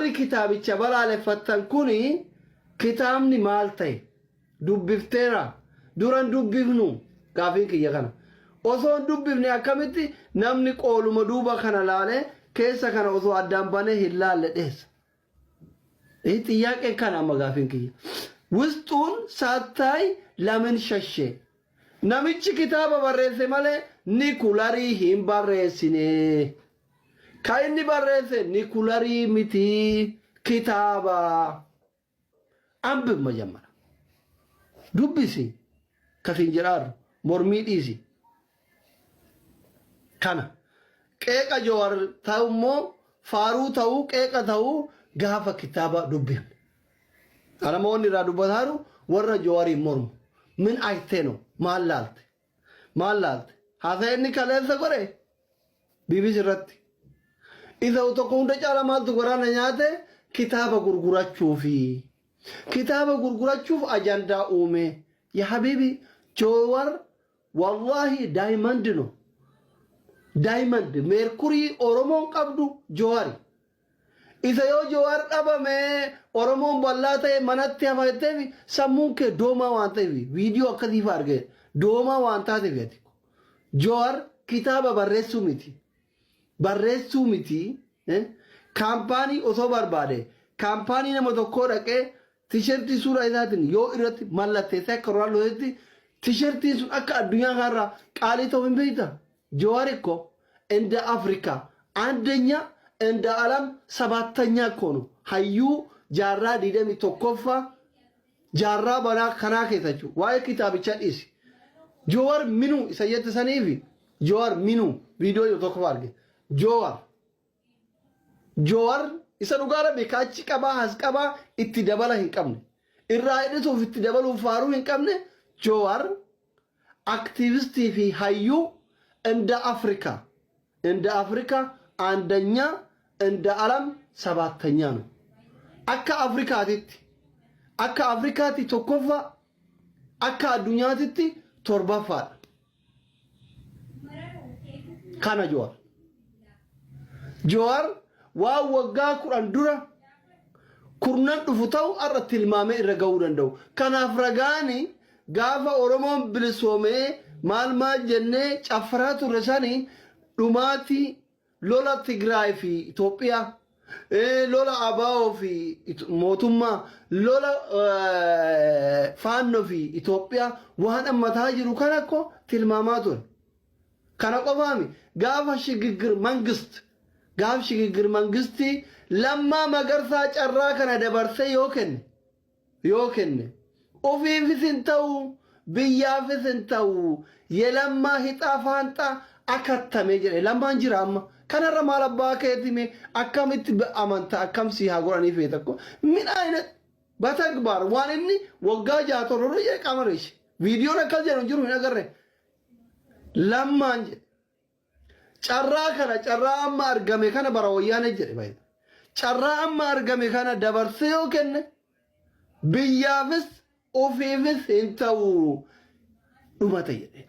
Warri kitaabicha balaaleffattan kuni kitaabni maal ta'e? Dubbifteera? Dura hin dubbifnu? Gaafiin kiyya kana. Osoo hin dubbifne akkamitti namni qooluma duuba kana laalee keessa kana osoo addaan banee hin laalle dheessa? ይህ ጥያቄ kana amma gaafiin kiyya. Wusxuun sattaay lamin shashee. Namichi kitaaba barreesse malee nikularii hin barreessine. Ka inni barreesse nikularii miti kitaaba. Ambib majammara. Dubbisi kasiin jedhaaru mormii dhiisi. Kana qeeqa Jawar ta'u immoo faaruu ta'uu qeeqa ta'uu gaafa kitaaba dubbifne. Namoonni irraa dubbataaru warra Jawariin mormu. Min aytee no maal laalte? Maal laalte? Haasa'e inni kaleessa godhe BBC irratti. Isa tokko hunda caala maaltu waraana nyaate kitaaba gurgurachuufi. Kitaaba gurgurachuuf ajandaa uume. Ya habibi Jawar wallahi diamond no. Diamond meerkurii Oromoon qabdu Jawari. Isa yoo Jawaar dhabame Oromoon bal'aa ta'e manatti hafa jetteef sammuun kee doomaa waan ta'eef viidiyoo akkasii fa'a argee doomaa waan taateef ati. Jawaar kitaaba barreessuu miti. Barreessuu miti. Kaampaanii osoo barbaade kaampaanii nama tokkoo dhaqee tishertii suuraa isaatiin yoo irratti mallatteessee akka Roonaaldooti tishertiin sun akka addunyaa kanarraa qaalii ta'uu hin beekta. Jawaar እኮ እንደ አፍሪካ አንደኛ እንደ ዓለም ሰባተኛ እኮ ነው። Hayyuu jaarraa 21ffaa jaarraa baraa kanaa keessa jechuudha. Waa'ee kitaabichaa dhiisi. Jawar minuu isa jette saniifi Jawar minuu viidiyoo yoo tokko arge. Jawar Jawar isa dhugaa rabbi kaachi qabaa has qabaa itti dabala hin qabne. Irraa hidhisuuf itti dabaluuf faaruu hin qabne. Jawar aktiivistii fi hayyuu እንደ አፍሪካ አንደኛ እንደ ዓለም ሰባተኛ ነው። Akka Afrikaatitti akka Afrikaatti tokkoffaa, akka addunyaatitti torbaffaadha. Kana Jawaar. Jawaar waan waggaa 10 dura kurnan dhufu ta'u har'a tilmaamee irra ga'uu danda'u. Kanaaf ragaani gaafa Oromoon bilisoomee maal maal jennee caffaraa turre sanii dhumaatii lola Tigraay fi Itoophiyaa, lola Abaa'oo fi mootummaa, lola Faannoo fi Itoophiyaa waan ammataa jiru kana akko tilmaamaa ture. Kana qofaami gaafa ሽግግር መንግስት gaafa ሽግግር mangistii Lammaa Magarsaa carraa kana dabarsee yoo kenne ofiifis hin ta'u, biyyaafis hin ta'u, የለማ ዕጣ ፈንታ akattamee jedhe. Lammaan jira amma kanarra maal abbaa keetime akkamitti amantaa akkam si haa godhanii feeta ko min aynet በተግባር waan inni waggaa 6 7 jedhe qamareeshi viidiyoon akkas jedhu hin jiru hin agarre. Lammaan jedhe carraa kana, carraa amma argame kana bara wayyaane jedhe baay'ee carraa amma argame kana dabarsee yoo kenne biyyaafis ofiifis hin ta'u, dhumate jedhe.